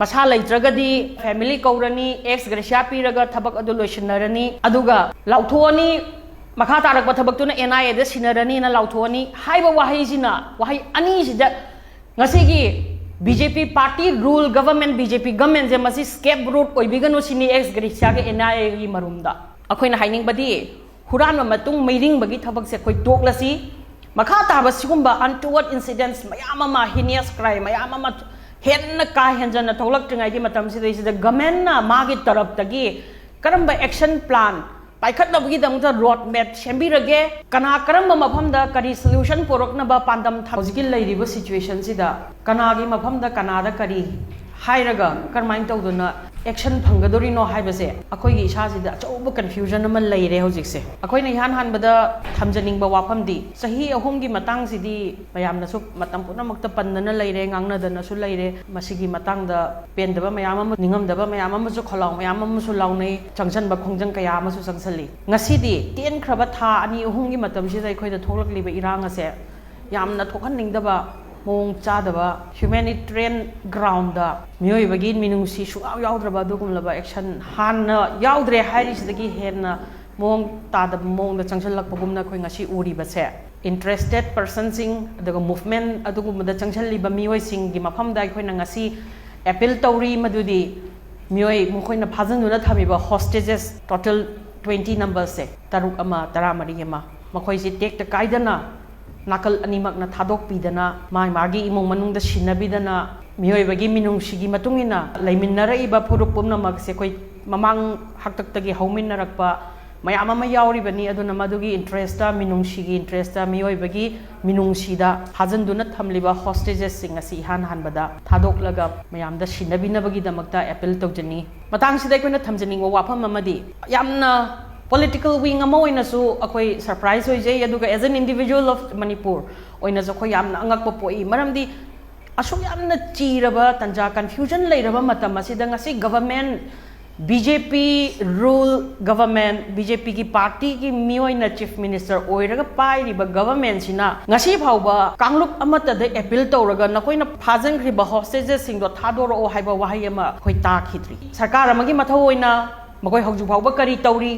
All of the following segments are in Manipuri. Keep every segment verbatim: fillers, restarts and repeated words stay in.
ꯃꯁꯥ ꯂꯩꯇ꯭ꯔꯒꯗꯤ ꯐꯦꯃꯤꯂꯤ ꯀꯧꯔꯅꯤ, ꯑꯦꯛꯁ ꯒ꯭ꯔꯦꯁꯤꯌꯥ ꯄꯤꯔꯒ ꯊꯕꯛ ꯑꯗꯨ ꯂꯣꯏꯁꯤꯟꯅꯔꯅꯤ, ꯑꯗꯨꯒ ꯂꯥꯎꯊꯣꯛꯑꯅꯤ, ꯃꯈꯥ ꯇꯥꯔꯛꯄ ꯊꯕꯛꯇꯨꯅ ꯑꯦꯟ ꯑꯥꯏ ꯑꯦꯗ ꯁꯤꯟꯅꯔꯅꯤꯅ ꯂꯥꯎꯊꯣꯛꯑꯅꯤ ꯍꯥꯏꯕ ꯋꯥꯍꯩꯁꯤꯅ, ꯋꯥꯍꯩ ꯑꯅꯤꯁꯤꯗ ꯉꯁꯤꯒꯤ B J P party rule government, B J P ꯒꯚꯔꯟꯃꯦꯟꯁꯦ ꯃꯁꯤ ꯁ꯭ꯀꯦꯞ ꯔꯨꯠ ꯑꯣꯏꯕꯤꯒꯅꯨ ꯁꯤꯅꯤ ꯑꯦꯛꯁ ꯒ꯭ꯔꯦꯁꯤꯌꯥꯒ ꯑꯦꯟ ꯑꯥꯏ ꯑꯦꯒꯤ ꯃꯔꯨꯝꯗ꯫ ꯑꯩꯈꯣꯏꯅ ꯍꯥꯏꯅꯤꯡꯕꯗꯤ ꯍꯨꯔꯥꯟꯕ ꯃꯇꯨꯡ ꯃꯩꯔꯤꯡꯕꯒꯤ ꯊꯕꯛꯁꯦ ꯑꯩꯈꯣꯏ ꯇꯣꯛꯂꯁꯤ꯫ ꯃꯈꯥ ꯇꯥꯕ ꯁꯤꯒꯨꯝꯕ untoward incidents ꯃꯌꯥꯝ ꯑꯃ, heinous crime ꯃꯌꯥꯝ ꯑꯃ ꯍꯦꯟꯅ ꯀꯥ ꯍꯦꯟꯖꯟꯅ ꯊꯣꯛꯂꯛꯇ꯭ꯔꯤꯉꯩꯒꯤ ꯃꯇꯝꯁꯤꯗꯩꯁꯤꯗ ꯒꯚꯔꯟꯃꯦꯟꯅ ꯃꯥꯒꯤ ꯇꯔꯞꯇꯒꯤ ꯀꯔꯝꯕ action plan ꯄꯥꯏꯈꯠꯅꯕꯒꯤꯗꯃꯛꯇ ꯔꯣꯗ ꯃꯦꯞ ꯁꯦꯝꯕꯤꯔꯒꯦ, ꯀꯅꯥ ꯀꯔꯝꯕ ꯃꯐꯝꯗ ꯀꯔꯤ ꯁꯣꯂꯨꯁꯟ ꯄꯨꯔꯛꯅꯕ ꯄꯥꯟꯗꯝ ꯊꯝ-, ꯍꯧꯖꯤꯛꯀꯤ ꯂꯩꯔꯤꯕ ꯁꯤꯆꯨꯋꯦꯁꯟꯁꯤꯗ ꯀꯅꯥꯒꯤ ꯃꯐꯝꯗ ꯀꯅꯥꯗ ꯀꯔꯤ ꯍꯥꯏꯔꯒ ꯀꯔꯝꯍꯥꯏꯅ ꯇꯧꯗꯅ action ꯐꯪꯒꯗꯣꯔꯤꯅꯣ ꯍꯥꯏꯕꯁꯦ ꯑꯩꯈꯣꯏꯒꯤ ꯏꯁꯥꯁꯤꯗ ꯑꯆꯧꯕ confusion ꯑꯃ ꯂꯩꯔꯦ ꯍꯧꯖꯤꯛꯁꯦ꯫ ꯑꯩꯈꯣꯏꯅ ꯏꯍꯥꯟ ꯍꯥꯟꯕꯗ ꯊꯝꯖꯅꯤꯡꯕ ꯋꯥꯐꯝꯗꯤ, ꯆꯍꯤ ꯑꯍꯨꯝꯒꯤ ꯃꯇꯥꯡꯁꯤꯗꯤ ꯃꯌꯥꯝꯅꯁꯨ ꯃꯇꯝ ꯄꯨꯝꯅꯃꯛꯇ ꯄꯟꯗꯅ ꯂꯩꯔꯦ, ꯉꯥꯡꯅꯗꯅꯁꯨ ꯂꯩꯔꯦ꯫ ꯃꯁꯤꯒꯤ ꯃꯇꯥꯡꯗ ꯄꯦꯟꯗꯕ ꯃꯌꯥꯝ ꯑꯃ, ꯅꯤꯡꯉꯝꯗꯕ ꯃꯌꯥꯝ ꯑꯃꯁꯨ, ꯈꯣꯜꯂꯥꯎ ꯃꯌꯥꯝ ꯑꯃꯁꯨ ꯂꯥꯎꯅꯩ, ꯆꯪꯁꯟꯕ ꯈꯣꯡꯖꯪ ꯀꯌꯥ ꯑꯃꯁꯨ ꯆꯪꯁꯜꯂꯤ꯫ ꯉꯁꯤꯗꯤ ꯇꯦꯟꯈ꯭ꯔꯕ ꯊꯥ ꯑꯅꯤ ꯑꯍꯨꯝꯒꯤ ꯃꯇꯝꯁꯤꯗ ꯑꯩꯈꯣꯏꯗ ꯊꯣꯛꯂꯛꯂꯤꯕ ꯏꯔꯥꯡ ꯑꯁꯦ ꯌꯥꯝꯅ ꯊꯣꯛꯍꯟꯅꯤꯡꯗꯕ, ꯃꯑꯣꯡ ꯆꯥꯗꯕ, humanitarian groundꯗ ꯃꯤꯑꯣꯏꯕꯒꯤ ꯃꯤꯅꯨꯡꯁꯤ ꯁꯨꯡꯌꯥꯎ ꯌꯥꯎꯗ꯭ꯔꯕ ꯑꯗꯨꯒꯨꯝꯂꯕ action, ꯍꯥꯟꯅ ꯌꯥꯎꯗ꯭ꯔꯦ ꯍꯥꯏꯔꯤꯁꯤꯗꯒꯤ ꯍꯦꯟꯅ ꯃꯑꯣꯡ ꯇꯥꯗꯕ ꯃꯑꯣꯡꯗ ꯆꯪꯁꯤꯜꯂꯛꯄꯒꯨꯝꯅ ꯑꯩꯈꯣꯏ ꯉꯁꯤ ꯎꯔꯤꯕꯁꯦ, interested personꯁꯤꯡ ꯑꯗꯨꯒ movement ꯑꯗꯨꯒꯨꯝꯕꯗ ꯆꯪꯁꯤꯜꯂꯤꯕ ꯃꯤꯑꯣꯏꯁꯤꯡꯒꯤ ꯃꯐꯝꯗ ꯑꯩꯈꯣꯏꯅ ꯉꯁꯤ appeal ꯇꯧꯔꯤ, ꯃꯗꯨꯗꯤ ꯃꯤꯑꯣꯏ ꯃꯈꯣꯏꯅ ꯐꯥꯖꯤꯟꯗꯨꯅ ꯊꯝꯃꯤꯕ hostages total twenty numberꯁꯦ, ꯇꯔꯨꯛ ꯑꯃ, ꯇꯔꯥꯃꯔꯤ ꯑꯃ, ꯃꯈꯣꯏꯁꯤ ꯇꯦꯛꯇ ꯀꯥꯏꯗꯅ ꯅꯥꯀꯜ ꯑꯅꯤꯃꯛꯅ ꯊꯥꯗꯣꯛꯄꯤꯗꯅ, ꯃꯥ ꯃꯥꯒꯤ ꯏꯃꯨꯡ ꯃꯅꯨꯡꯗ ꯁꯤꯟꯅꯕꯤꯗꯅ, ꯃꯤꯑꯣꯏꯕꯒꯤ ꯃꯤꯅꯨꯡꯁꯤꯒꯤ ꯃꯇꯨꯡ ꯏꯟꯅ ꯂꯩꯃꯤꯟꯅꯔꯛꯏꯕ ꯐꯨꯔꯨꯞ ꯄꯨꯝꯅꯃꯛꯁꯦ ꯑꯩꯈꯣꯏ ꯃꯃꯥꯡ ꯍꯥꯛꯇꯛꯇꯒꯤ ꯍꯧꯃꯤꯟꯅꯔꯛꯄ ꯃꯌꯥꯝ ꯑꯃ ꯌꯥꯎꯔꯤꯕꯅꯤ꯫ ꯑꯗꯨꯅ ꯃꯗꯨꯒꯤ interestꯇ, ꯃꯤꯅꯨꯡꯁꯤꯒꯤ interestꯇ, ꯃꯤꯑꯣꯏꯕꯒꯤ ꯃꯤꯅꯨꯡꯁꯤꯗ ꯐꯥꯖꯤꯟꯗꯨꯅ ꯊꯝꯂꯤꯕ hostagesꯁꯤꯡ ꯑꯁꯤ ꯏꯍꯥꯟ ꯍꯥꯟꯕꯗ ꯊꯥꯗꯣꯛꯂꯒ ꯃꯌꯥꯝꯗ ꯁꯤꯟꯅꯕꯤꯅꯕꯒꯤꯗꯃꯛꯇ appeal ꯇꯧꯖꯅꯤꯡꯏ꯫ ꯃꯇꯥꯡꯁꯤꯗ ꯑꯩꯈꯣꯏꯅ ꯊꯝꯖꯅꯤꯡꯕ ꯋꯥꯐꯝ ꯑꯃꯗꯤ, ꯌꯥꯝꯅ political wing ꯑꯃ ꯑꯣꯏꯅꯁꯨ ꯑꯩꯈꯣꯏ surprise ꯑꯣꯏꯖꯩ, ꯑꯗꯨꯒ as an individual of Manipur ꯑꯣꯏꯅꯁꯨ ꯑꯩꯈꯣꯏ ꯌꯥꯝꯅ ꯑꯉꯛꯄ ꯄꯣꯛꯏ꯫ ꯃꯔꯝꯗꯤ ꯑꯁꯨꯛ ꯌꯥꯝꯅ ꯆꯤꯔꯕ ꯇꯟꯖꯥ, confusion ꯂꯩꯔꯕ ꯃꯇꯝ ꯑꯁꯤꯗ ꯉꯁꯤ government ꯕꯤ ꯖꯦ ꯄꯤ ꯔꯨꯜ ꯒꯚꯔꯟꯃꯦꯟꯠ, ꯕꯤ ꯖꯦ ꯄꯤꯒꯤ ꯄꯥꯔꯇꯤꯒꯤ ꯃꯤꯑꯣꯏꯅ ꯆꯤꯐ ꯃꯤꯅꯤꯁꯇꯔ ꯑꯣꯏꯔꯒ ꯄꯥꯏꯔꯤꯕ ꯒꯚꯔꯟꯃꯦꯟꯠꯁꯤꯅ ꯉꯁꯤ ꯐꯥꯎꯕ ꯀꯥꯡꯂꯨꯞ ꯑꯃꯠꯇꯗ ꯑꯦꯄꯤꯜ ꯇꯧꯔꯒ ꯅꯈꯣꯏꯅ ꯐꯥꯖꯤꯟꯈ꯭ꯔꯤꯕ ꯍꯣꯁꯇꯦꯖꯦꯁꯁꯤꯡꯗꯣ ꯊꯥꯗꯣꯔꯛꯑꯣ ꯍꯥꯏꯕ ꯋꯥꯍꯩ ꯑꯃ ꯑꯩꯈꯣꯏ ꯇꯥꯈꯤꯗ꯭ꯔꯤ꯫ ꯁꯔꯀꯥꯔ ꯑꯃꯒꯤ ꯃꯊꯧ ꯑꯣꯏꯅ ꯃꯈꯣꯏ ꯍꯧꯖꯤꯛ ꯐꯥꯎꯕ ꯀꯔꯤ ꯇꯧꯔꯤ?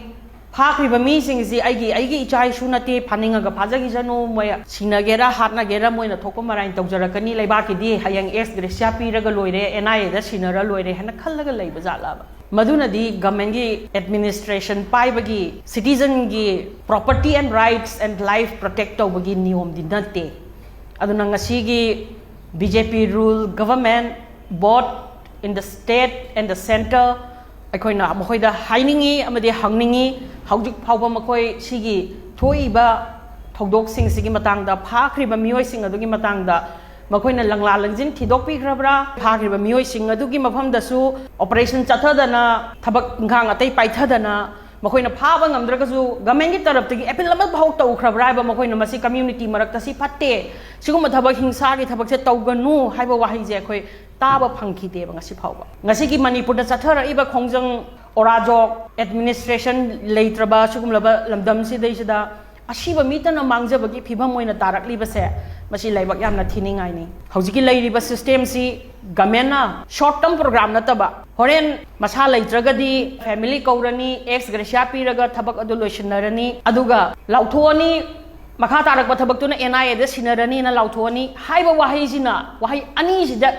ꯐꯥꯈ꯭ꯔꯤꯕ ꯃꯤꯁꯤꯡꯁꯤ ꯑꯩꯒꯤ, ꯑꯩꯒꯤ ꯏꯆꯥ ꯏꯁꯨ ꯅꯠꯇꯦ, ꯐꯥꯅꯤꯡꯉꯒ ꯐꯥꯖꯈꯤꯁꯅꯨ, ꯃꯣꯏ ꯁꯤꯅꯒꯦꯔꯥ ꯍꯥꯠꯅꯒꯦꯔꯥ ꯃꯣꯏꯅ ꯊꯣꯛꯄ ꯃꯔꯥꯏꯅ ꯇꯧꯖꯔꯛꯀꯅꯤ, ꯂꯩꯕꯥꯛꯀꯤꯗꯤ ꯍꯌꯦꯡ ꯑꯦꯛꯁ ꯒ꯭ꯔꯦꯁꯤꯌꯥ ꯄꯤꯔꯒ ꯂꯣꯏꯔꯦ, ꯑꯦꯟ ꯑꯥꯏ ꯑꯦꯗ ꯁꯤꯟꯅꯔ ꯂꯣꯏꯔꯦ ꯍꯥꯏꯅ ꯈꯜꯂꯒ ꯂꯩꯕ ꯖꯥꯠꯂꯕ? ꯃꯗꯨꯅꯗꯤ ꯒꯚꯔꯟꯃꯦꯟꯠꯀꯤ ꯑꯦꯗꯃꯤꯅꯤꯁꯇ꯭ꯔꯦꯁꯟ ꯄꯥꯏꯕꯒꯤ, ꯁꯤꯇꯤꯖꯟꯒꯤ property and rights and life protect ꯇꯧꯕꯒꯤ ꯅꯤꯌꯣꯝꯗꯤ ꯅꯠꯇꯦ꯫ ꯑꯗꯨꯅ ꯉꯁꯤꯒꯤ B J P rule government, both in the state and the centre, ꯑꯩꯈꯣꯏꯅ ꯃꯈꯣꯏꯗ ꯍꯥꯏꯅꯤꯡꯉꯤ ꯑꯃꯗꯤ ꯍꯪꯅꯤꯡꯉꯤ, ꯍꯧꯖꯤꯛ ꯐꯥꯎꯕ ꯃꯈꯣꯏ ꯁꯤꯒꯤ ꯊꯣꯛꯏꯕ ꯊꯧꯗꯣꯛꯁꯤꯡꯁꯤꯒꯤ ꯃꯇꯥꯡꯗ, ꯐꯥꯈ꯭ꯔꯤꯕ ꯃꯤꯑꯣꯏꯁꯤꯡ ꯑꯗꯨꯒꯤ ꯃꯇꯥꯡꯗ ꯃꯈꯣꯏꯅ ꯂꯪꯂꯥ ꯂꯪꯖꯤꯟ ꯊꯤꯗꯣꯛꯄꯤꯈ꯭ꯔꯕ꯭ꯔꯥ? ꯐꯥꯈ꯭ꯔꯤꯕ ꯃꯤꯑꯣꯏꯁꯤꯡ ꯑꯗꯨꯒꯤ ꯃꯐꯝꯗꯁꯨ ꯑꯣꯄꯔꯦꯁꯟ ꯆꯠꯊꯗꯅ, ꯊꯕꯛ ꯏꯪꯈꯥꯡ ꯑꯇꯩ ꯄꯥꯏꯊꯗꯅ, ꯃꯈꯣꯏꯅ ꯐꯥꯕ ꯉꯝꯗ꯭ꯔꯒꯁꯨ ꯒꯚꯔꯟꯃꯦꯟꯠꯀꯤ ꯇꯔꯞꯇꯒꯤ ꯑꯦꯄꯤꯜ ꯑꯃꯐꯥꯎ ꯇꯧꯈ꯭ꯔꯕ꯭ꯔꯥ ꯍꯥꯏꯕ, ꯃꯈꯣꯏꯅ ꯃꯁꯤ ꯀꯝꯃ꯭ꯌꯨꯅꯤꯇꯤ ꯃꯔꯛꯇ ꯁꯤ ꯐꯠꯇꯦ, ꯁꯤꯒꯨꯝꯕ ꯊꯕꯛ ꯍꯤꯡꯁꯥꯒꯤ ꯊꯕꯛꯁꯦ ꯇꯧꯒꯅꯨ ꯍꯥꯏꯕ ꯋꯥꯍꯩꯁꯦ ꯑꯩꯈꯣꯏ ꯇꯥꯕ ꯐꯪꯈꯤꯗꯦꯕ ꯉꯁꯤ ꯐꯥꯎꯕ꯫ ꯉꯁꯤꯒꯤ ꯃꯅꯤꯄꯨꯔꯗ ꯆꯠꯊꯔꯛꯏꯕ ꯈꯣꯡꯖꯪ, ꯑꯣꯔꯥꯖꯣꯛ, ꯑꯦꯗꯃꯤꯅꯤꯁꯇ꯭ꯔꯦꯁꯟ ꯂꯩꯇ꯭ꯔꯕ ꯁꯤꯒꯨꯝꯂꯕ ꯂꯝꯗꯝꯁꯤꯗꯩꯁꯤꯗ ꯑꯁꯤꯕ ꯃꯤꯇꯅ ꯃꯥꯡꯖꯕꯒꯤ ꯐꯤꯕꯝ ꯑꯣꯏꯅ ꯇꯥꯔꯛꯂꯤꯕꯁꯦ, ꯃꯁꯤ ꯂꯥꯏꯕꯛ ꯌꯥꯝꯅ ꯊꯤꯅꯤꯡꯉꯥꯏꯅꯤ꯫ ꯍꯧꯖꯤꯛꯀꯤ ꯂꯩꯔꯤꯕ ꯁꯤꯁꯇꯦꯝꯁꯤ ꯒꯚꯔꯟꯃꯦꯟꯠꯅ ꯁꯣꯔꯠ ꯇꯔꯝ ꯄ꯭ꯔꯣꯒ꯭ꯔꯥꯝ ꯅꯠꯇꯕ, ꯍꯣꯔꯦꯟ ꯃꯁꯥ ꯂꯩꯇ꯭ꯔꯒꯗꯤ ꯐꯦꯃꯤꯂꯤ ꯀꯧꯔꯅꯤ, ꯑꯦꯛꯁ ꯒ꯭ꯔꯦꯁꯤꯌꯥ ꯄꯤꯔꯒ ꯊꯕꯛ ꯑꯗꯨ ꯂꯣꯏꯁꯤꯟꯅꯔꯅꯤ, ꯑꯗꯨꯒ ꯂꯥꯎꯊꯣꯛꯑꯅꯤ, ꯃꯈꯥ ꯇꯥꯔꯛꯄ ꯊꯕꯛꯇꯨꯅ ꯑꯦꯟ ꯑꯥꯏ ꯑꯦꯗ ꯁꯤꯟꯅꯔꯅꯤꯅ ꯂꯥꯎꯊꯣꯛꯑꯅꯤ ꯍꯥꯏꯕ ꯋꯥꯍꯩꯁꯤꯅ, ꯋꯥꯍꯩ ꯑꯅꯤꯁꯤꯗ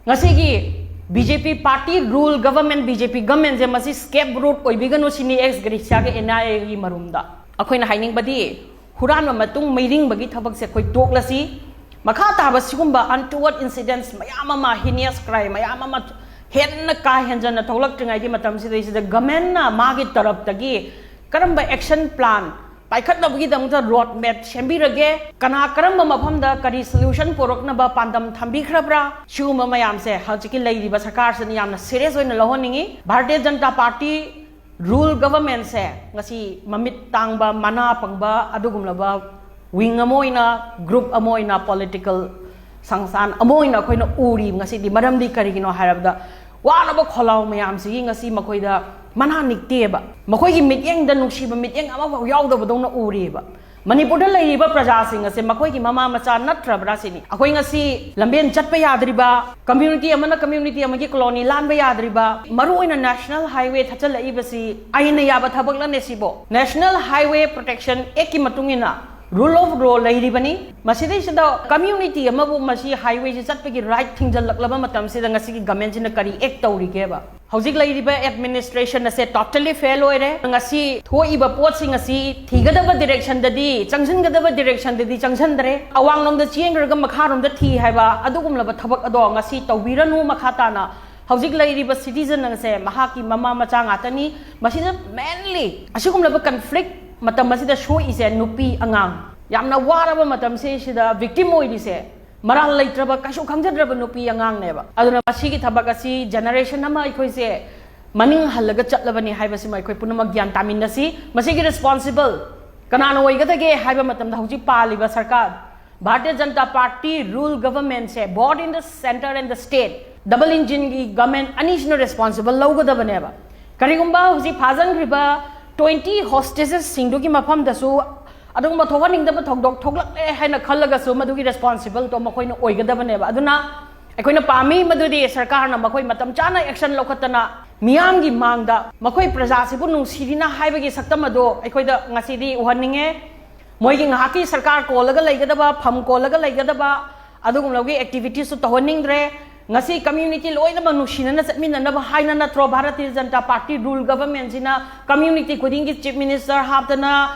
ꯉꯁꯤꯒꯤ B J P party rule government, B J P ꯒꯚꯔꯟꯃꯦꯟꯠꯁꯦ ꯃꯁꯤ ꯁ꯭ꯀꯦꯞ ꯔꯨꯠ ꯑꯣꯏꯕꯤꯒꯅꯨ ꯁꯤꯅꯤ ꯑꯦꯛꯁ ꯒ꯭ꯔꯦꯁꯤꯌꯥꯒ ꯑꯦꯟ ꯑꯥꯏ ꯑꯦꯒꯤ ꯃꯔꯨꯝꯗ꯫ ꯑꯩꯈꯣꯏꯅ ꯍꯥꯏꯅꯤꯡꯕꯗꯤ, ꯍꯨꯔꯥꯟꯕ ꯃꯇꯨꯡ ꯃꯩꯔꯤꯡꯕꯒꯤ ꯊꯕꯛꯁꯦ ꯑꯩꯈꯣꯏ ꯇꯣꯛꯂꯁꯤ꯫ ꯃꯈꯥ ꯇꯥꯕ ꯁꯤꯒꯨꯝꯕ untoward incidents ꯃꯌꯥꯝ ꯑꯃ, heinous crime ꯃꯌꯥꯝ ꯑꯃ ꯍꯦꯟꯅ ꯀꯥ ꯍꯦꯟꯖꯟꯅ ꯊꯣꯛꯂꯛꯇ꯭ꯔꯤꯉꯩꯒꯤ ꯃꯇꯝꯁꯤꯗꯩꯁꯤꯗ ꯒꯚꯔꯟꯃꯦꯟꯠꯅ ꯃꯥꯒꯤ ꯇꯔꯞꯇꯒꯤ ꯀꯔꯝꯕ action plan ꯄꯥꯏꯈꯠꯅꯕꯒꯤꯗꯃꯛꯇ road map ꯁꯦꯝꯕꯤꯔꯒꯦ, ꯀꯅꯥ ꯀꯔꯝꯕ ꯃꯐꯝꯗ ꯀꯔꯤ solution ꯄꯨꯔꯛꯅꯕ ꯄꯥꯟꯗꯝ ꯊꯝꯕꯤꯈ꯭ꯔꯕ꯭ꯔꯥ? ꯁꯤꯒꯨꯝꯕ ꯃꯌꯥꯝꯁꯦ ꯍꯧꯖꯤꯛꯀꯤ ꯂꯩꯔꯤꯕ ꯁꯔꯀꯥꯔꯁꯤꯅ ꯌꯥꯝꯅ serious ꯑꯣꯏꯅ ꯂꯧꯍꯟꯅꯤꯡꯉꯤ꯫ ꯚꯥꯔꯇꯤꯌ ꯖꯅꯇꯥ ꯄꯥꯔꯇꯤ ꯔꯨꯜ ꯒꯚꯔꯟꯃꯦꯟꯠꯁꯦ ꯉꯁꯤ ꯃꯃꯤꯠ ꯇꯥꯡꯕ, ꯃꯅꯥ ꯄꯪꯕ ꯑꯗꯨꯒꯨꯝꯂꯕ wing ꯑꯃ ꯑꯣꯏꯅ, group ꯑꯃ ꯑꯣꯏꯅ, political ꯁꯪꯁꯊꯥꯟ ꯑꯃ ꯑꯣꯏꯅ ꯑꯩꯈꯣꯏꯅ ꯎꯔꯤ ꯉꯁꯤꯗꯤ꯫ ꯃꯔꯝꯗꯤ ꯀꯔꯤꯒꯤꯅꯣ ꯍꯥꯏꯔꯕꯗ, ꯋꯥꯔꯕ ꯈꯣꯜꯂꯥꯎ ꯃꯌꯥꯝꯁꯤꯒꯤ ꯉꯁꯤ ꯃꯈꯣꯏꯗ ꯃꯅꯥ ꯅꯤꯛꯇꯦꯕ꯫ ꯃꯈꯣꯏꯒꯤ ꯃꯤꯠꯌꯦꯡꯗ ꯅꯨꯡꯁꯤꯕ ꯃꯤꯠꯌꯦꯡ ꯑꯃꯐꯥꯎ ꯌꯥꯎꯗꯕꯗꯧꯅ ꯎꯔꯤꯕ꯫ ꯃꯅꯤꯄꯨꯔꯗ ꯂꯩꯔꯤꯕ ꯄ꯭ꯔꯖꯥꯁꯤꯡ ꯑꯁꯦ ꯃꯈꯣꯏꯒꯤ ꯃꯃꯥ ꯃꯆꯥ ꯅꯠꯇ꯭ꯔꯕ꯭ꯔꯥ ꯁꯤꯅꯤ꯫ ꯑꯩꯈꯣꯏ ꯉꯁꯤ ꯂꯝꯕꯦꯟ ꯆꯠꯄ ꯌꯥꯗ꯭ꯔꯤꯕ, ꯀꯝꯃ꯭ꯌꯨꯅꯤꯇꯤ ꯑꯃꯅ ꯀꯝꯃ꯭ꯌꯨꯅꯤꯇꯤ ꯑꯃꯒꯤ ꯀꯣꯂꯣꯅꯤ ꯂꯥꯟꯕ ꯌꯥꯗ꯭ꯔꯤꯕ, ꯃꯔꯨꯑꯣꯏꯅ ꯅꯦꯁꯅꯦꯜ ꯍꯥꯏꯋꯦ ꯊꯠꯆꯜꯂꯛꯏꯕꯁꯤ ꯑꯩꯅ ꯌꯥꯕ ꯊꯕꯛꯂꯅꯦ ꯁꯤꯕꯣ? ꯅꯦꯁꯅꯦꯜ ꯍꯥꯏꯋꯦ ꯄ꯭ꯔꯣꯇꯦꯛꯁꯟ ꯑꯦꯛꯀꯤ ꯃꯇꯨꯡ ꯏꯟꯅ ꯔꯨꯜ ꯑꯣꯐ ꯂꯣ ꯂꯩꯔꯤꯕꯅꯤ꯫ ꯃꯁꯤꯗꯩꯁꯤꯗ ꯀꯝꯃ꯭ꯌꯨꯅꯤꯇꯤ ꯑꯃꯕꯨ ꯃꯁꯤ ꯍꯥꯏꯋꯦꯁꯤ ꯆꯠꯄꯒꯤ ꯔꯥꯏꯠ ꯊꯤꯡꯖꯤꯜꯂꯛꯂꯕ ꯃꯇꯝꯁꯤꯗ ꯉꯁꯤꯒꯤ ꯒꯃꯦꯟꯁꯤꯅ ꯀꯔꯤ ꯑꯦꯛ ꯇꯧꯔꯤꯒꯦꯕ? ꯍꯧꯖꯤꯛ ꯂꯩꯔꯤꯕ ꯑꯦꯗꯃꯤꯅꯤꯁꯇ꯭ꯔꯦꯁꯟ ꯑꯁꯦ ꯇꯣꯇꯦꯂꯤ ꯐꯦꯜ ꯑꯣꯏꯔꯦ꯫ ꯉꯁꯤ ꯊꯣꯛꯏꯕ ꯄꯣꯠꯁꯤꯡ ꯑꯁꯤ ꯊꯤꯒꯗꯕ ꯗꯤꯔꯦꯛꯁꯟꯗꯗꯤ, ꯆꯪꯁꯤꯟꯒꯗꯕ ꯗꯤꯔꯦꯛꯁꯟꯗꯗꯤ ꯆꯪꯁꯤꯟꯗ꯭ꯔꯦ꯫ ꯑꯋꯥꯡꯂꯣꯝꯗ ꯆꯦꯟꯈ꯭ꯔꯒ ꯃꯈꯥꯔꯣꯝꯗ ꯊꯤ ꯍꯥꯏꯕ ꯑꯗꯨꯒꯨꯝꯂꯕ ꯊꯕꯛ ꯑꯗꯣ ꯉꯁꯤ ꯇꯧꯕꯤꯔꯅꯨ꯫ ꯃꯈꯥ ꯇꯥꯅ ꯍꯧꯖꯤꯛ ꯂꯩꯔꯤꯕ ꯁꯤꯇꯤꯖꯟ ꯑꯁꯦ ꯃꯍꯥꯛꯀꯤ ꯃꯃꯥ ꯃꯆꯥ ꯉꯥꯛꯇꯅꯤ꯫ ꯃꯁꯤꯗ ꯃꯦꯟꯂꯤ ꯑꯁꯤꯒꯨꯝꯂꯕ ꯀꯟꯐ꯭ꯂꯤꯛ ꯃꯇꯝ ꯑꯁꯤꯗ ꯁꯣꯛꯏꯁꯦ ꯅꯨꯄꯤ ꯑꯉꯥꯡ꯫ ꯌꯥꯝꯅ ꯋꯥꯔꯕ ꯃꯇꯝꯁꯦ ꯁꯤꯗ ꯚꯤꯛꯇꯤꯝ ꯑꯣꯏꯔꯤꯁꯦ ꯃꯔꯥꯜ ꯂꯩꯇ꯭ꯔꯕ, ꯀꯩꯁꯨ ꯈꯪꯖꯗ꯭ꯔꯕ ꯅꯨꯄꯤ ꯑꯉꯥꯡꯅꯦꯕ꯫ ꯑꯗꯨꯅ ꯃꯁꯤꯒꯤ ꯊꯕꯛ ꯑꯁꯤ ꯖꯦꯅꯦꯔꯦꯁꯟ ꯑꯃ ꯑꯩꯈꯣꯏꯁꯦ ꯃꯅꯤꯡ ꯍꯜꯂꯒ ꯆꯠꯂꯕꯅꯤ ꯍꯥꯏꯕꯁꯤꯃ ꯑꯩꯈꯣꯏ ꯄꯨꯝꯅꯃꯛ ꯒ꯭ꯌꯥꯟ ꯇꯥꯃꯤꯟꯅꯁꯤ꯫ ꯃꯁꯤꯒꯤ ꯔꯦꯁꯄꯣꯟꯁꯤꯕꯜ ꯀꯅꯥꯅ ꯑꯣꯏꯒꯗꯒꯦ ꯍꯥꯏꯕ ꯃꯇꯝꯗ ꯍꯧꯖꯤꯛ ꯄꯥꯜꯂꯤꯕ ꯁꯔꯀꯥꯔ, ꯚꯥꯔꯇꯤꯌ ꯖꯅꯇꯥ ꯄꯥꯔꯇꯤ ꯔꯨꯜ ꯒꯚꯔꯟꯃꯦꯟꯁꯦ, both in the centre and the state, double engine government ꯑꯅꯤꯁꯤꯅ ꯔꯦꯁꯄꯣꯟꯁꯤꯕꯜ ꯂꯧꯒꯗꯕꯅꯦꯕ꯫ ꯀꯔꯤꯒꯨꯝꯕ ꯍꯧꯖꯤꯛ ꯐꯥꯖꯤꯟꯈ꯭ꯔꯤꯕ ꯇ꯭ꯋꯦꯟꯇꯤ ꯍꯣꯁꯇꯦꯖꯦꯁꯁꯤꯡꯗꯨꯒꯤ ꯃꯐꯝꯗꯁꯨ ꯑꯗꯨꯒꯨꯝꯕ ꯊꯣꯛꯍꯟꯅꯤꯡꯗꯕ ꯊꯧꯗꯣꯛ ꯊꯣꯛꯂꯛꯂꯦ ꯍꯥꯏꯅ ꯈꯜꯂꯒꯁꯨ ꯃꯗꯨꯒꯤ ꯔꯦꯁꯄꯣꯟꯁꯤꯕꯜꯗꯣ ꯃꯈꯣꯏꯅ ꯑꯣꯏꯒꯗꯕꯅꯦꯕ꯫ ꯑꯗꯨꯅ ꯑꯩꯈꯣꯏꯅ ꯄꯥꯝꯃꯤ ꯃꯗꯨꯗꯤ ꯁꯔꯀꯥꯔꯅ ꯃꯈꯣꯏ ꯃꯇꯝ ꯆꯥꯅ ꯑꯦꯛꯁꯟ ꯂꯧꯈꯠꯇꯅ ꯃꯤꯌꯥꯝꯒꯤ ꯃꯥꯡꯗ ꯃꯈꯣꯏ ꯄ꯭ꯔꯖꯥꯁꯤꯕꯨ ꯅꯨꯡꯁꯤꯔꯤꯅ ꯍꯥꯏꯕꯒꯤ ꯁꯛꯇꯝ ꯑꯗꯣ ꯑꯩꯈꯣꯏꯗ ꯉꯁꯤꯗꯤ ꯎꯍꯟꯅꯤꯡꯉꯦ꯫ ꯃꯣꯏꯒꯤ ꯉꯥꯏꯍꯥꯛꯀꯤ ꯁꯔꯀꯥꯔ ꯀꯣꯜꯂꯒ ꯂꯩꯒꯗꯕ, ꯐꯝ ꯀꯣꯜꯂꯒ ꯂꯩꯒꯗꯕ ꯑꯗꯨꯒꯨꯝꯂꯕꯒꯤ ꯑꯦꯛꯇꯤꯚꯤꯇꯤꯁꯁꯨ ꯇꯧꯍꯟꯅꯤꯡꯗ꯭ꯔꯦ꯫ ꯉꯁꯤ ꯀꯝꯃ꯭ꯌꯨꯅꯤꯇꯤ ꯂꯣꯏꯅꯃꯛ ꯅꯨꯡꯁꯤꯅꯅ ꯆꯠꯃꯤꯟꯅꯅꯕ ꯍꯥꯏꯅ ꯅꯠꯇ꯭ꯔꯣ ꯚꯥꯔꯇꯤꯌ ꯖꯅꯇꯥ ꯄꯥꯔꯇꯤ ꯔꯨꯜ ꯒꯚꯔꯟꯃꯦꯟꯁꯤꯅ ꯀꯝꯃ꯭ꯌꯨꯅꯤꯇꯤ ꯈꯨꯗꯤꯡꯒꯤ ꯆꯤꯐ ꯃꯤꯅꯤꯁꯇꯔ ꯍꯥꯞꯇꯅ,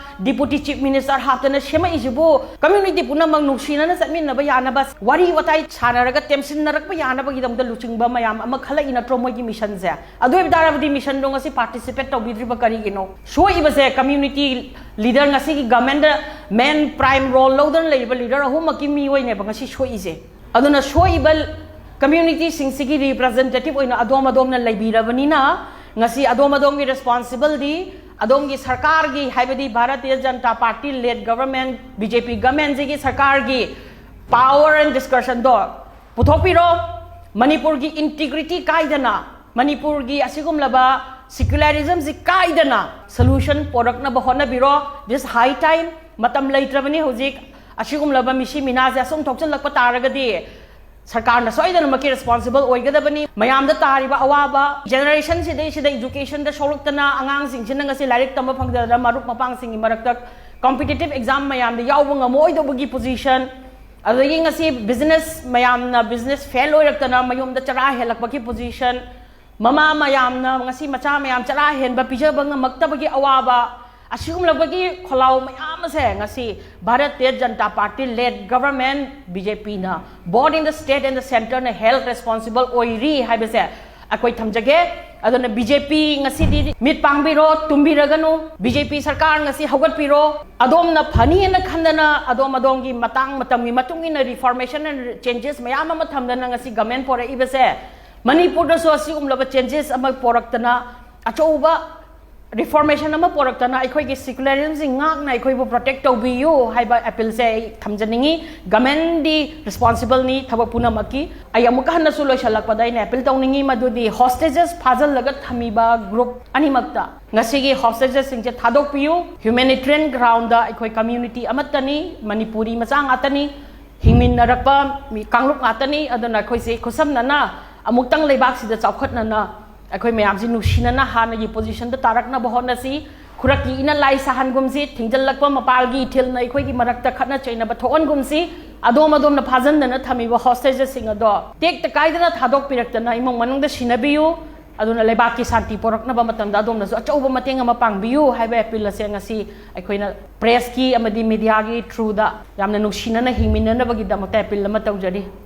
ꯗꯤꯄꯨꯇꯤ ꯆꯤꯐ ꯃꯤꯅꯤꯁꯇꯔ ꯍꯥꯞꯇꯅ ꯁꯦꯝꯃꯛꯏꯁꯤꯕꯨ? ꯀꯝꯃ꯭ꯌꯨꯅꯤꯇꯤ ꯄꯨꯝꯅꯃꯛ ꯅꯨꯡꯁꯤꯅꯅ ꯆꯠꯃꯤꯟꯅꯕ ꯌꯥꯅꯕ, ꯋꯥꯔꯤ ꯋꯥꯇꯥꯏ ꯁꯥꯟꯅꯔꯒ ꯇꯦꯝꯁꯤꯟꯅꯔꯛꯄ ꯌꯥꯅꯕꯒꯤꯗꯃꯛꯇ ꯂꯨꯆꯤꯡꯕ ꯃꯌꯥꯝ ꯑꯃ ꯈꯜꯂꯛꯏ ꯅꯠꯇ꯭ꯔꯣ ꯃꯣꯏꯒꯤ ꯃꯤꯁꯟꯁꯦ? ꯑꯗꯨ ꯑꯣꯏꯕ ꯇꯥꯔꯕꯗꯤ ꯃꯤꯁꯟꯗꯣ ꯉꯁꯤ ꯄꯥꯔꯇꯤꯁꯤꯄꯦꯠ ꯇꯧꯕꯤꯗ꯭ꯔꯤꯕ ꯀꯔꯤꯒꯤꯅꯣ? ꯁꯣꯛꯏꯕꯁꯦ ꯀꯝꯃ꯭ꯌꯨꯅꯤꯇꯤ ꯂꯤꯗꯔ, ꯉꯁꯤꯒꯤ ꯒꯚꯔꯟꯃꯦꯟꯗ ꯃꯦꯟ ꯄ꯭ꯔꯥꯏꯝ ꯔꯣꯜ ꯂꯧꯗꯨꯅ ꯂꯩꯔꯤꯕ ꯂꯤꯗꯔ ꯑꯍꯨꯝꯃꯛꯀꯤ ꯃꯤꯑꯣꯏꯅꯦꯕ ꯉꯁꯤ ꯁꯣꯛꯏꯁꯦ꯫ ꯑꯗꯨꯅ ꯁꯣꯛꯏꯕ ꯀꯝꯃ꯭ꯌꯨꯅꯤꯇꯤꯁꯤꯡꯁꯤꯒꯤ ꯔꯤꯄ꯭ꯔꯖꯦꯟꯇꯦꯇꯤꯚ ꯑꯣꯏꯅ ꯑꯗꯣꯝ ꯑꯗꯣꯝꯅ ꯂꯩꯕꯤꯔꯕꯅꯤꯅ ꯉꯁꯤ ꯑꯗꯣꯝ ꯑꯗꯣꯝꯒꯤ ꯔꯦꯁꯄꯣꯟꯁꯤꯕꯜꯗꯤ ꯑꯗꯣꯝꯒꯤ ꯁꯔꯀꯥꯔꯒꯤ, ꯍꯥꯏꯕꯗꯤ Bharatiya Janata party ꯂꯦꯗ government, B J ꯄꯤ ꯒꯚꯔꯟꯃꯦꯟꯁꯤꯒꯤ ꯁꯔꯀꯥꯔꯒꯤ ꯄꯥꯋꯔ ꯑꯦꯟ ꯗꯤꯁꯀ꯭ꯔꯦꯁꯟꯗꯣ ꯄꯨꯊꯣꯛꯄꯤꯔꯣ꯫ ꯃꯅꯤꯄꯨꯔꯒꯤ integrity ꯀꯥꯏꯗꯅ, ꯃꯅꯤꯄꯨꯔꯒꯤ ꯑꯁꯤꯒꯨꯝꯂꯕ secularismꯁꯤ ꯀꯥꯏꯗꯅ solution ꯄꯣꯔꯛꯅꯕ ꯍꯣꯠꯅꯕꯤꯔꯣ꯫ This high time꯫ ꯃꯇꯝ ꯂꯩꯇ꯭ꯔꯕꯅꯤ ꯍꯧꯖꯤꯛ꯫ ꯑꯁꯤꯒꯨꯝꯂꯕ ꯃꯤꯁꯤ ꯃꯤꯅꯥꯁꯦ ꯑꯁꯨꯝ ꯊꯣꯛꯆꯤꯜꯂꯛꯄ ꯇꯥꯔꯒꯗꯤ ꯁꯔꯀꯥꯔꯅ ꯁꯣꯏꯗꯅꯃꯛꯀꯤ responsible ꯑꯣꯏꯒꯗꯕꯅꯤ꯫ ꯃꯌꯥꯝꯗ ꯇꯥꯔꯤꯕ ꯑꯋꯥꯕ, generation ꯁꯤꯗꯩꯁꯤꯗ education ꯗ ꯁꯣꯛꯂꯛꯇꯅ, ꯑꯉꯥꯡꯁꯤꯡꯁꯤꯅ ꯉꯁꯤ ꯂꯥꯏꯔꯤꯛ ꯇꯝꯕ ꯐꯪꯗꯗꯅ, ꯃꯔꯨꯞ ꯃꯄꯥꯡꯁꯤꯡꯒꯤ ꯃꯔꯛꯇ competitive exam ꯃꯌꯥꯝꯗ ꯌꯥꯎꯕ ꯉꯝꯃꯣꯏꯗꯧꯕꯒꯤ position, ꯑꯗꯨꯗꯒꯤ ꯉꯁꯤ business ꯃꯌꯥꯝꯅ business fail ꯑꯣꯏꯔꯛꯇꯅ ꯃꯌꯨꯝꯗ ꯆꯔꯥ ꯍꯦꯜꯂꯛꯄꯒꯤ position, ꯃꯃꯥ ꯃꯌꯥꯝꯅ ꯉꯁꯤ ꯃꯆꯥ ꯃꯌꯥꯝ ꯆꯔꯥ ꯍꯦꯟꯕ ꯄꯤꯖꯕ ꯉꯝꯃꯛꯇꯕꯒꯤ ꯑꯋꯥꯕ, ꯑꯁꯤꯒꯨꯝꯂꯕꯒꯤ ꯈꯣꯜꯂꯥꯎ ꯃꯌꯥꯝ ꯑꯁꯦ ꯉꯁꯤ Bharatiya Janata party led government, BJP ꯅ both in the state and the centre ꯅ held responsible ꯑꯣꯏꯔꯤ ꯍꯥꯏꯕꯁꯦ ꯑꯩꯈꯣꯏ ꯊꯝꯖꯒꯦ꯫ ꯑꯗꯨꯅ BJP ꯉꯁꯤꯗꯤ ꯃꯤꯠ ꯄꯥꯡꯕꯤꯔꯣ, ꯇꯨꯝꯕꯤꯔꯒꯅꯨ꯫ BJP ꯁꯔꯀꯥꯔ ꯉꯁꯤ ꯍꯧꯒꯠꯄꯤꯔꯣ꯫ ꯑꯗꯣꯝꯅ ꯐꯅꯤꯅ ꯈꯟꯗꯅ ꯑꯗꯣꯝ ꯑꯗꯣꯝꯒꯤ ꯃꯇꯥꯡ ꯃꯇꯝꯒꯤ ꯃꯇꯨꯡ ꯏꯟꯅ reformation and changes ꯃꯌꯥꯝ ꯑꯃ ꯊꯝꯗꯅ ꯉꯁꯤ government ꯄꯣꯔꯛꯏꯕꯁꯦ, ꯃꯅꯤꯄꯨꯔꯗꯁꯨ ꯑꯁꯤꯒꯨꯝꯂꯕ changes ꯑꯃ ꯄꯣꯔꯛꯇꯅ, ꯑꯆꯧꯕ reformation ꯑꯃ ꯄꯣꯔꯛꯇꯅ ꯑꯩꯈꯣꯏꯒꯤ secularism ꯁꯤ ꯉꯥꯛꯅ ꯑꯩꯈꯣꯏꯕꯨ protect ꯇꯧꯕꯤꯌꯨ ꯍꯥꯏꯕ appeal ꯁꯦ ꯑꯩ ꯊꯝꯖꯅꯤꯡꯉꯤ꯫ Government ꯗꯤ responsible ꯅꯤ ꯊꯕꯛ ꯄꯨꯝꯅꯃꯛꯀꯤ꯫ ꯑꯩ ꯑꯃꯨꯛꯀ ꯍꯟꯅꯁꯨ ꯂꯣꯏꯁꯤꯜꯂꯛꯄꯗ ꯑꯩꯅ appeal ꯇꯧꯅꯤꯡꯉꯤ, ꯃꯗꯨꯗꯤ hostages ꯐꯥꯖꯤꯜꯂꯒ ꯊꯝꯃꯤꯕ group ꯑꯅꯤꯃꯛꯇ ꯉꯁꯤꯒꯤ hostages ꯁꯤꯡꯁꯦ ꯊꯥꯗꯣꯛꯄꯤꯌꯨ꯫ Humanitarian ground ꯗ ꯑꯩꯈꯣꯏ community ꯑꯃꯠꯇꯅꯤ, ꯃꯅꯤꯄꯨꯔꯤ ꯃꯆꯥ ꯉꯥꯛꯇꯅꯤ, ꯍꯤꯡꯃꯤꯟꯅꯔꯛꯄ ꯃꯤ ꯀꯥꯡꯂꯨꯞ ꯉꯥꯛꯇꯅꯤ꯫ ꯑꯗꯨꯅ ꯑꯩꯈꯣꯏꯁꯦ ꯈꯨꯠꯁꯝꯅꯅ ꯑꯃꯨꯛꯇꯪ ꯂꯩꯕꯥꯛꯁꯤꯗ ꯆꯥꯎꯈꯠꯅꯅ ꯑꯩꯈꯣꯏ ꯃꯌꯥꯝꯁꯤ ꯅꯨꯡꯁꯤꯅꯅ ꯍꯥꯟꯅꯒꯤ position ꯗ ꯇꯥꯔꯛꯅꯕ ꯍꯣꯠꯅꯁꯤ꯫ ꯈꯨꯔꯛꯀꯤ ꯏꯅ ꯂꯥꯏ ꯁꯥꯍꯟꯒꯨꯝꯁꯤ, ꯊꯤꯡꯖꯤꯜꯂꯛꯄ ꯃꯄꯥꯜꯒꯤ ꯏꯊꯤꯜꯅ ꯑꯩꯈꯣꯏꯒꯤ ꯃꯔꯛꯇ ꯈꯠꯅ ꯆꯩꯅꯕ ꯊꯣꯛꯍꯟꯒꯨꯝꯁꯤ꯫ ꯑꯗꯣꯝ ꯑꯗꯣꯝꯅ ꯐꯥꯖꯤꯟꯗꯅ ꯊꯝꯃꯤꯕ hostages ꯁꯤꯡ ꯑꯗꯣ ꯇꯦꯛꯇ ꯀꯥꯏꯗꯅ ꯊꯥꯗꯣꯛꯄꯤꯔꯛꯇꯅ ꯏꯃꯨꯡ ꯃꯅꯨꯡꯗ ꯁꯤꯟꯅꯕꯤꯌꯨ꯫ ꯑꯗꯨꯅ ꯂꯩꯕꯥꯛꯀꯤ ꯁꯥꯟꯇꯤ ꯄꯣꯔꯛꯅꯕ ꯃꯇꯝꯗ ꯑꯗꯣꯝꯅꯁꯨ ꯑꯆꯧꯕ ꯃꯇꯦꯡ ꯑꯃ ꯄꯥꯡꯕꯤꯌꯨ ꯍꯥꯏꯕ appeal ꯑꯁꯦ ꯉꯁꯤ ꯑꯩꯈꯣꯏꯅ press ꯀꯤ ꯑꯃꯗꯤ media ꯒꯤ through ꯗ ꯌꯥꯝꯅ ꯅꯨꯡꯁꯤꯅꯅ ꯍꯤꯡꯃꯤꯟꯅꯅꯕꯒꯤꯗꯃꯛꯇ appeal ꯑꯃ ꯇꯧꯖꯔꯤ꯫